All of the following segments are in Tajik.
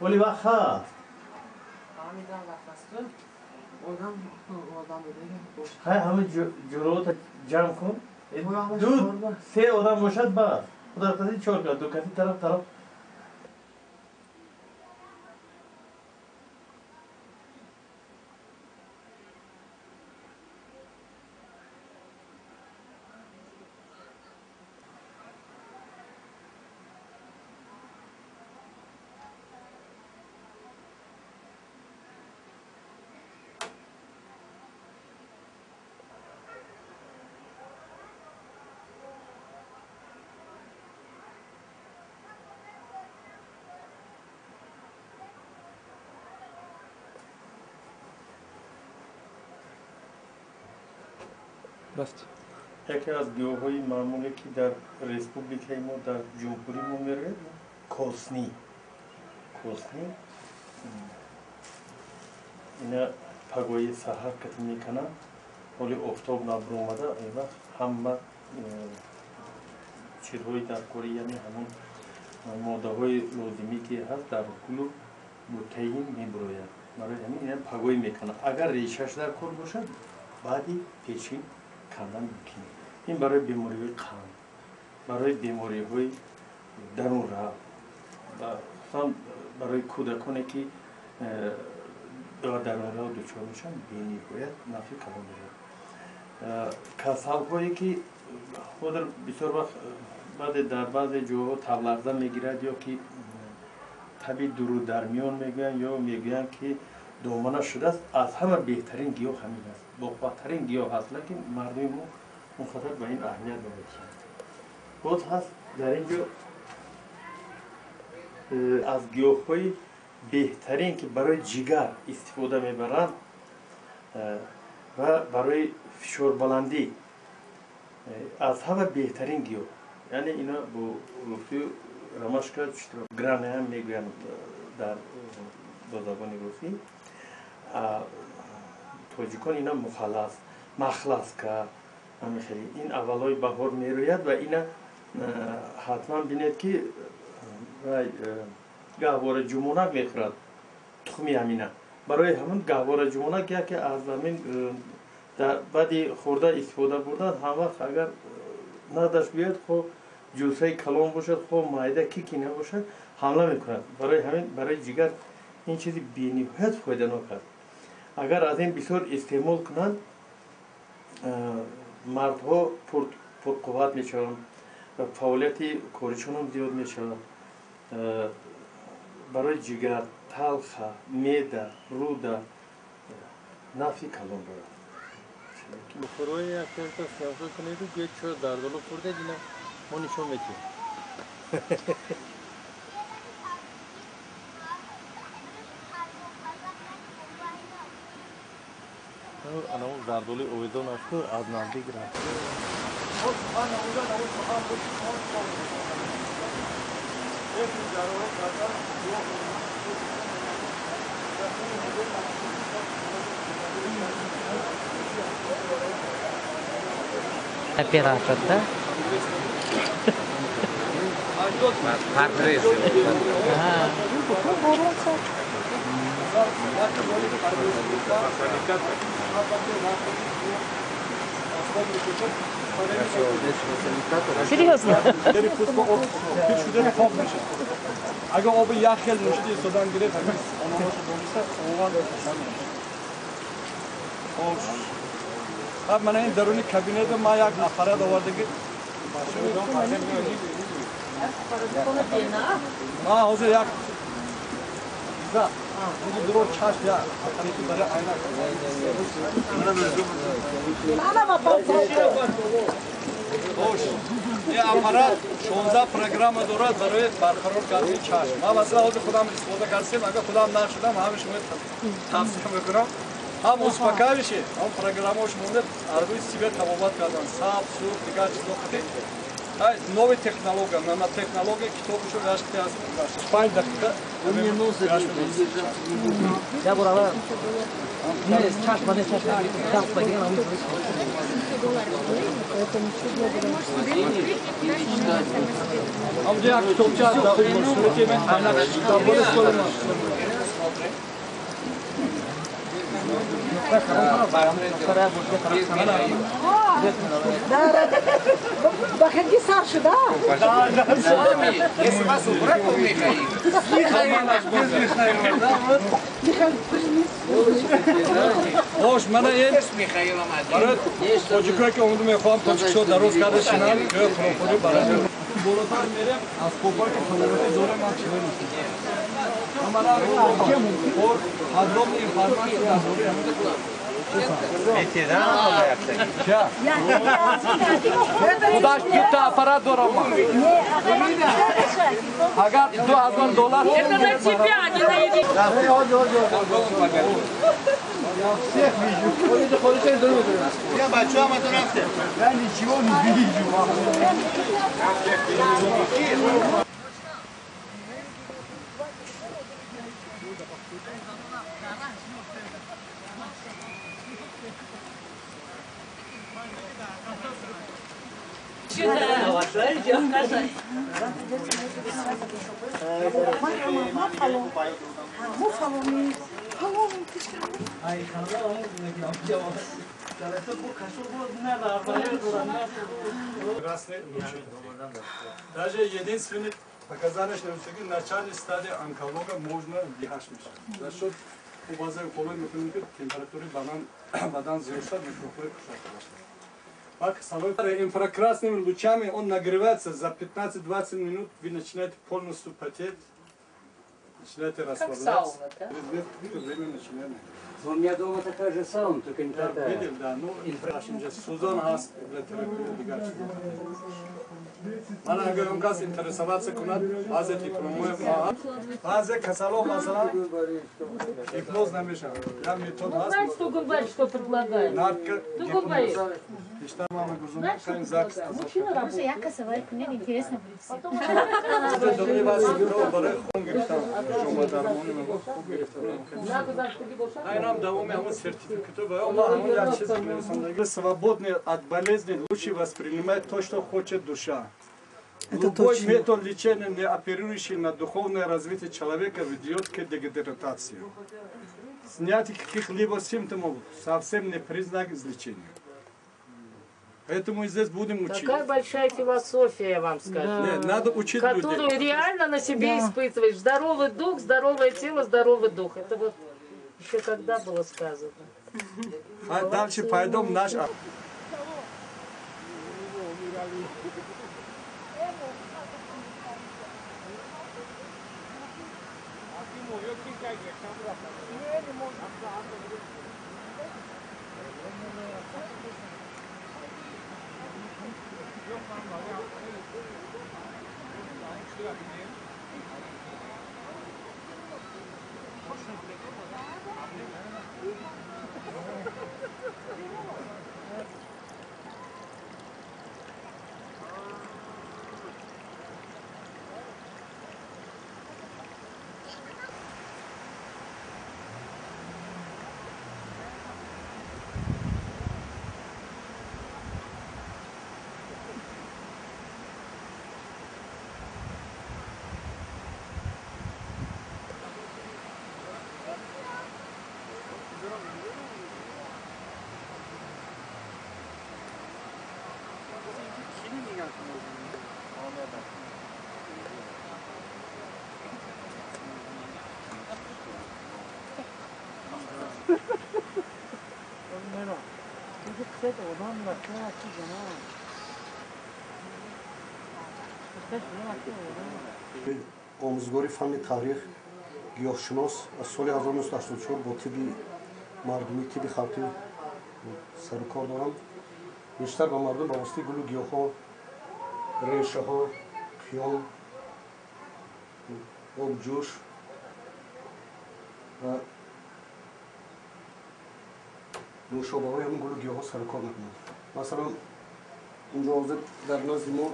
Вале вақт ҳаст. Хай ҳама ҷурота ҷамъ кун. Ду се одам бошад бас. Худо каси чор кас, ду каси тараф тараф. Яке аз гиёҳҳои маъмуле ки дар республикаи мо, дар ҷумҳурии мо мерояд, косни. Косни ина пагоҳи саҳар кати мекунанд, ҳоли офтоб набаромада, ин вақт ҳама чизҳои даркорӣ, яъне ҳамон моддаҳои лозимӣ ки ҳаст дар гулу бутаин мебурояд. Барои ҳамин ина пагоҳӣ мекунанд. Агар решаш дар кор бошад, баъди пешин кандан мумкин. Ин барои бемориҳои қанд, барои бемориҳои дарунрав, хусусан барои кӯдаконе ки дарунрав дучор мешаванд, бениҳоят нафъи калон дорад. Касалҳое ки ҳозир бисёр вақт баъде дар баъзе ҷоҳо табларза мегирад ё ки таби дурудармиён мегӯянд ё мегӯянд ки домана шудааст, аз ҳама беҳтарин гиёҳ ҳамин аст, боқувваттарин гиёҳ аст, лекин мардуми мо он қадар ба ин аҳамият намедиҳанд. Боз ҳаст дар ин ҷо аз гиёҳҳои беҳтарин ки барои ҷигар истифода мебаранд ва барои фишорбаландӣ аз ҳама беҳтарин гиёҳ, яъне ина бо русӣ ромашка грана ҳам мегӯянд дар бо забони русӣ. Тоҷикон ина мухаллас, махласка, ҳамин ин аввалҳои баҳор мерӯяд ва ина ҳатман бинед ки гаҳвора ҷумонак мехӯрад тухми ҳамина. Барои ҳамин гаҳвора ҷумонак яке аз ҳамин баъди хӯрда истифода бурдан ҳам вақт агар наздаш биёяд, хо ҷусаи калон бошад, хо майда ки набошад, ҳамла мекунад. Барои ҳамин барои ҷигар ин чизи бениҳоят фоиданок аст. Агар аз ин бисёр истеъмол кунанд, мардҳо пурқувват мешаванд, фаъолияти коришонам зиёд мешавад. Барои ҷигар, талха, меъда, руда нафъи калон дорад. Бухорои якта сиёса кунеду гӯяд чо зардолу хӯрдед, ина мо нишон медиҳем. Анав зардолуи овезон аст, аз наздик рафт. Оператор, да? Портрет. Серьезно? اگه آب یخ خیلی نوشیدی سودان گرفت آناناس دونسته عموما خب من این درونی کابینت ما یک аппарат آورده که ما حاضر یک درو چشم یا برای آینه این аппарат 16 программа дорад барои барқарор кардани чашм. Ман масалан ҳозир худам истифода кардем, агар худам нашудам ҳама шумо тавсия мекунам. Ҳам успокаивающий, ҳам программаҳош монда аз рӯи себе табобат кардан, сабз, сурх, дигар чизҳо қати. Ай новая технология, нанотехнология, китобшо гашти аст. 5 дақиқа. Я бурала. Не, чашм, не чашм. Даст багирам. Бахирги сар шуда? Если вас убрать, то Михаил. Михаил, принес. Ош, мана ин барои тоҷикое ки омаду мехоҳам тоҷикшо дароз карда шинам, ҷои хӯрокхӯрӣ барои болотар мерем, аз попа ки саломатӣ дорем, ман чизе мешавам. Мана пор подробный информация дар бораи ҳамин. Худаш дута аппарат дорам ман. Агар $2000 Это на тебя, не на Ирину. Я всех вижу. Я ничего не вижу. Красный лучи. Даже единственный показание, что в начальной стадии онкологии можно лечить. За счет базовой холодной температуры бадан зиёд микрофлоры кушать. Инфракрасными лучами он нагревается за 15-20 минут, вы начинаете полностью потеть, начинаете расслабляться. Как сауна, да? Время начинаем. У меня дома такая же сауна, только не такая. Видел, да, ну, Сузан хас для терапии. Мана агар он кас интересоваться кунад, баъзе дипломҳои ма, баъзе касало масалан гипноз намешавад. Я метод ҳаст. Знаешь, что Гунбаев что предлагает? Нарко гипноз. Знаешь, что предлагает? Мужчина работает. Я касовая, мне интересно будет все. Свободный от болезни лучше воспринимать то, что хочет душа. Это Любой точно. Метод лечения, не оперирующий на духовное развитие человека, ведет к дегенерации. Снятие каких-либо симптомов совсем не признак излечения. Поэтому здесь будем учить. Какая большая философия, я вам скажу. Да. Нет, надо учить которую людей. Реально на себе испытываешь. Здоровый дух, здоровое тело, здоровый дух. Это вот еще когда было сказано. А дальше пойдем наш... Омӯзгори фанни таърих, гиёҳшинос аз соли 1984 бо тибби мардумӣ, тибби халқӣ сарукор дорам. Бештар ба мардум ба воситаи гулу гиёҳҳо, решаҳо, қиём, обҷӯш ва нӯшобаҳои ҳамин гулу гиёҳҳо сарукор мекунанд. Масалан, инҷо ҳозир дар назди мо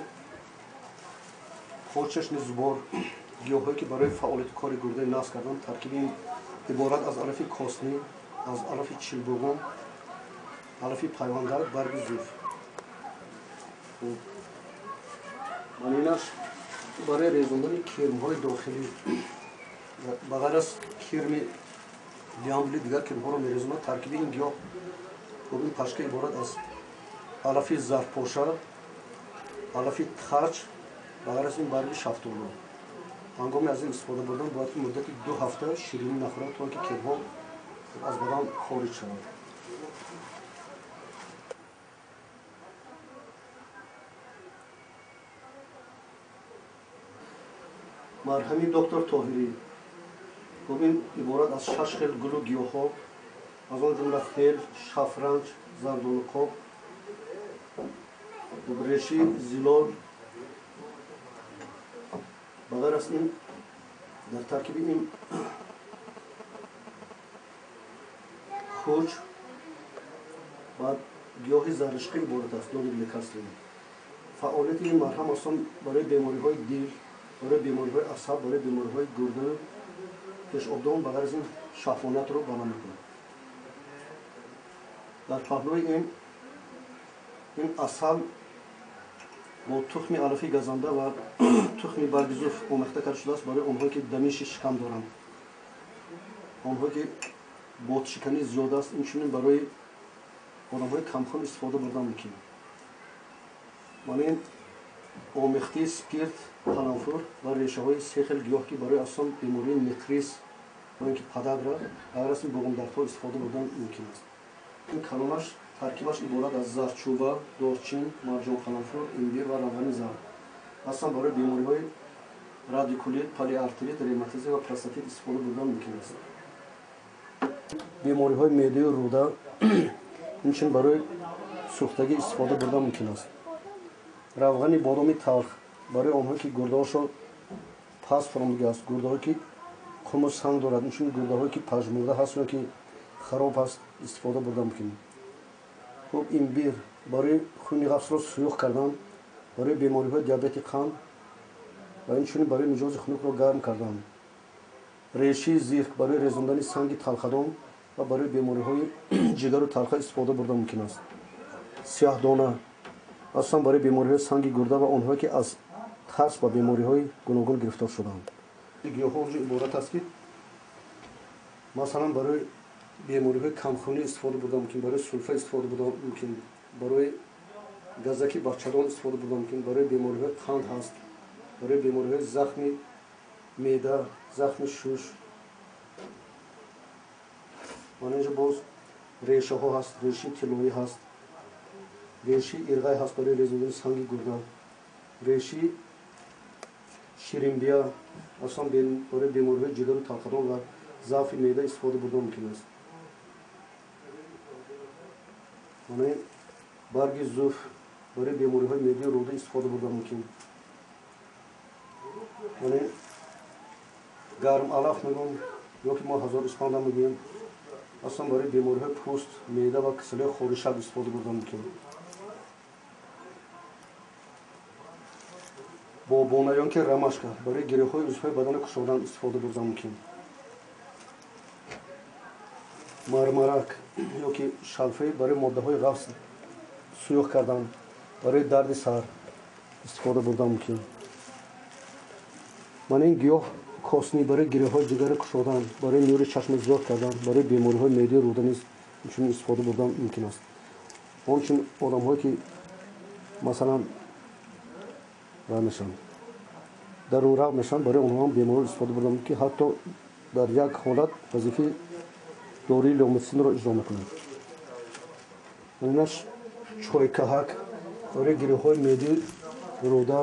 хорчашни зубор, гиёҳҳое ки барои фаъолияти кори гурдаи насл кардан, таркиби иборат аз алафи коснӣ, аз алафи чилбуғум, алафи пайвандар, барги зулф. Манинаш барои резондани кирмҳои дохилӣ, ба ғайр аз кирми лямбли дигар кирмҳоро мерезонад. Таркиби ин гиёҳ, хуб, ин пашка иборат аз алафи зарпоша, алафи хач, ба ғайр аз ин барги шафтолу. Ҳангоми аз ин истифода бурдан бояд ки муддати 2 ҳафта ширинӣ нахӯрад, то ин ки кирмҳо аз бадан хориҷ шаванд. Марҳами доктор Тоҳирӣ, хуб, ин иборат аз 6 хел гулу гиёҳҳо, аз он ҷумла фел, шафранҷ, зардолуқоб, реши зилол. Ба ғайр аз ин дар таркиби ин хуч ва гиёҳи заришқӣ иборат аст, ноди лекарственный. Фаъолияти ин марҳам аслан барои бемориҳои дил, барои бемориҳои асаб, барои бемориҳои гурда, пешобдон, ба ғайр аз ин шафониятро баланд мекунад. Дар паҳлӯи ин асал бо тухми алафи газанда ва тухми барги зуф омехта карда шудааст барои онҳое ки дамиши шикам доранд, онҳое ки бодшиканӣ зиёд аст, инчунин барои одамҳои камхун истифода бурдан мумкин. Мана ин омехтаи спирт, қаламфур ва решаҳои се хел гиёҳ, ки барои аслан бемории некрис ё ин ки подагра, ғайр аз ин буғумдардҳо истифода бурдан мумкин аст. Ин калонаш таркибаш иборат аз зардчӯба, дорчин, марҷонқаламфур, имбир ва равғани зард. Аслан барои бемориҳои радикулит, полиартрит, ревматизм ва простатит истифода бурдан мумкин аст. Бемориҳои меъдаю рӯда, инчунин барои сӯхтагӣ истифода бурдан мумкин аст. Равғани бодоми талх барои онҳое ки гурдаҳошон паст фуромадагӣ аст, гурдаҳое ки қуму санг дорад, инчунин гурдаҳое ки пажмурда ҳаст ё ки хароб ҳаст истифода бурдан мумкин. Хуб, имбир барои хуни ғафсро суюқ кардан, барои бемориҳои диабети қанд ва инчунин барои миҷози хунукро гарм кардан. Решии зирк барои резондани санги талхадон ва барои бемориҳои ҷигару талха истифода бурдан мумкин аст. Сиёҳдона аслан барои бемориҳои санги гурда ва онҳое ки аз тарс ба бемориҳои гуногун гирифтор шуданд. Гиёҳҳо онҷо иборат аст ки масалан барои бемориҳои камхунӣ истифода бурдан мумкин, барои сулфа истифода бурдан мумкин, барои газаки бачадон истифода бурдан мумкин, барои бемориҳои қанд ҳаст, барои бемориҳои захми меъда, захми шуш. Мана инҷо боз решаҳо ҳаст, реши тиллоӣ ҳаст, реши ирғай ҳаст барои резондани санги гурда, реши ширинбия аслан барои бемориҳои ҷигару талхадон ва заъфи меъда истифода бурдан мумкин аст. Мана ин барги зуф барои бемориҳои меъдаю рӯда истифода бурдан мумкин. Мана ин гарм алаф мегӯм ё ки мо ҳазор испанда мегӯем, аслан барои бемориҳои пӯст, меъда ва касалиҳои хоришак истифода бурдан мумкин. Бобона ё ки ромашка барои гирёҳҳои узвҳои бадани кушодан истифода бурдан мумкин. Мармарак ё ки шалфей барои моддаҳои ғафс суюқ кардан, барои дарди сар истифода бурдан мумкин. Мана ин гиёҳ косни барои гирёҳҳои ҷигари кушодан, барои нури чашми зиёд кардан, барои бемориҳои меъдаи рӯда низ инчунин истифода бурдан мумкин аст. Ҳамчунин одамҳое ки масалан ва мешаванд, дарунрав мешаванд, барои онҳо ҳам беморон истифода бурдан мумкин, ҳатто дар як ҳолат вазифаи дории леомитсинро иҷро мекунад. Инаш чойкаҳак барои гирёҳҳои меъдаи рӯда,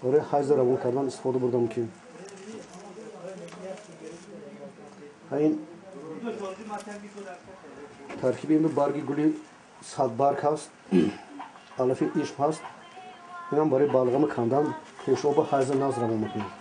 барои ҳайза равон кардан истифода бурдан мумкин. Ин таркиби ин барги гули садбарг ҳаст, алафи ишм ҳаст. Инам барои балғами кандан пешоба ҳайза наз равон мекунад.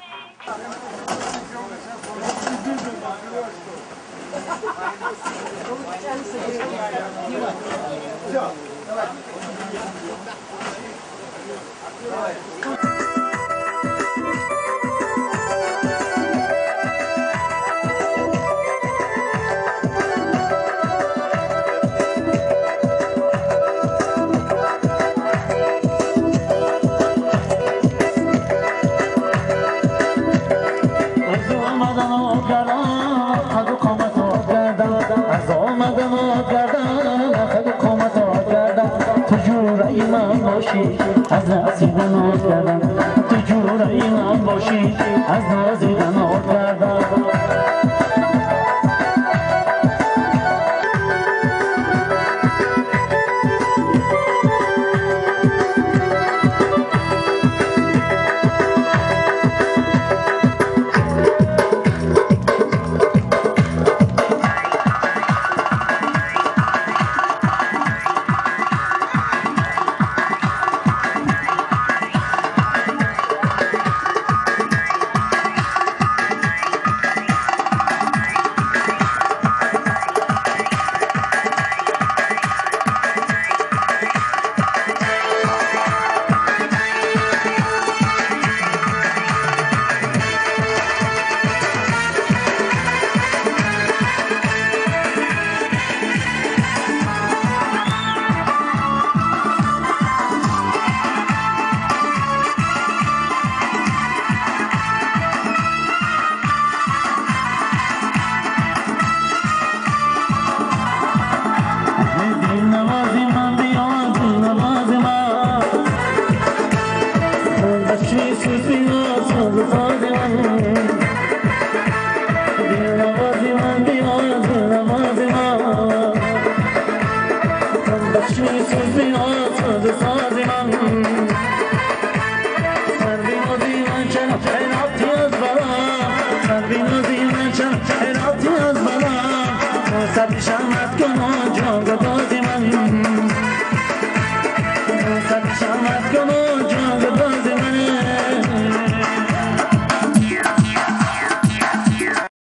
من باشی از رقصیدن عاد کردم، تو جورای من باشی از نازیدن عاد کردم.